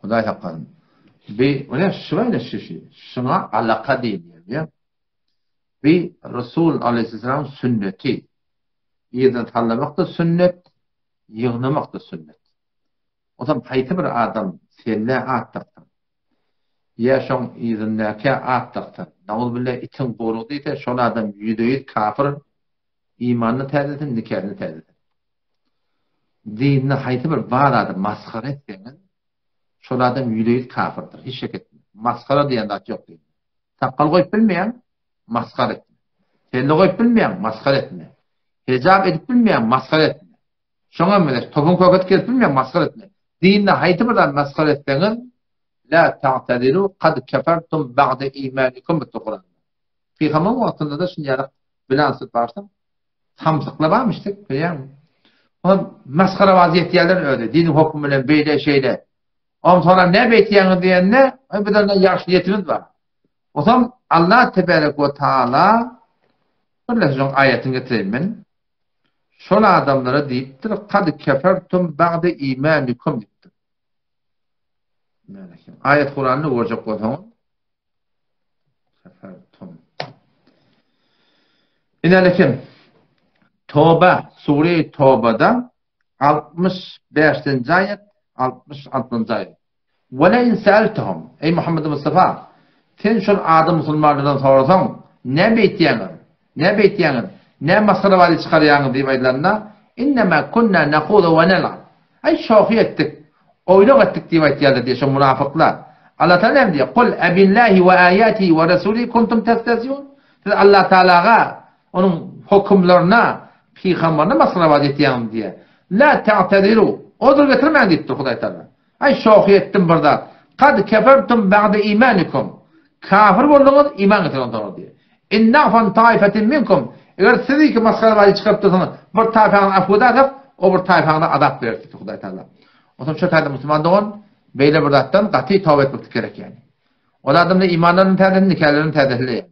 Hudaý saklasyn. Bi, ine şubeýle şişi. Şuňa alaka diýilýär, diýýär. Bi Resul aleýhissalamyň sünneti. Ýerden sallamak-da sünnet, ýygnamak-da sünnet. Onsoň haýsy bir adam selle at daksa, ýa şoň yzyndakä at daksa, nauzubilla itiň guýrugy diýse, şol adam ýüzde-ýüz kafir, imanyny täzelesin, nikasyny täzelesin. Dinde haýsy bir bar zady masgara etseňiz, şol adam ýüzde-ýüz kafirdir, hiç şek etme. Masgara diýen zat ýok dinde. Sakgal goýup bilmeýäň, masgara etme. Selle goýup bilmeýäň, masgara etme. Hijap edip bilmeýäň, masgara etme. Şoňa meňzeş, topuň kökesi kesip bilmeýäň, masgara etme. Dinde haýsy bir zady masgara etseňiz, La ta'taziru kad kefertum ba'de imanikum diýipdir Kuranda. Pygamber wagtynda-da şuny ýaly bilansyz barsaň, Samsyklar barmyşdyk, bilýäňmi? Olam masgarabaz ýetýärler özi, diniň hökümi bilen beýle şeýle. Onsoňam näme beýtýäňiz diýende, Aý biz onda ýagşy niýetimiz bar. Onsoň Allah tebarek we taala birleşiň aýatyny getireýin men. Şol adamlara diýipdir, kad kefertum ba'de imanikum diýipdir. Aýat Kuranda görjek bolsaňyz, Kefertum. Ine lekin Toba, sure Tobada 65-nji aýat, 66-njy aýat. Ve le in sa'altahum, ey Muhammed Mustafa, sen şol adam musulmanlardan sorasaň, ne beýtýäňiz? Ne beýtýäňiz? Ne masgara çykarýaňyz diýip aýdylanda, innema kunna nahudu we nel'ab. Aý şohy etdik, oýlak etdik diýip aýtýarlar diýýär şo munafyklar. Allah Taala näme diýýär? Kul abillahi we aýatihi we rasulihi kuntum testehziun. Siz Allah Taalaga, onuň hökümlerine, pygamberine masgarabaz etýäňiz diýýär. La ta'taziru. Ozur getirmäň diýipdir Hudaý Taala. Aý şohy etdim bir zat. Kad kefertum ba'de imanikum. Kafir bolduňyz iman getiren soňra diýýär. In na'fu an taifetin minkum, eger siz iki masgarabazy çykaryp dursaňyz, bir taýpaňyzy afw edersek, o bir taýpaňyza azap bereris diýipdir Hudaý Tagala. Onsoň şo taýda musulman dogan beýle bir zatdan gaty toba etmeklik gerek ýaly. Ol adamda imanlaryny täzelesin, nikalaryny täzelesin.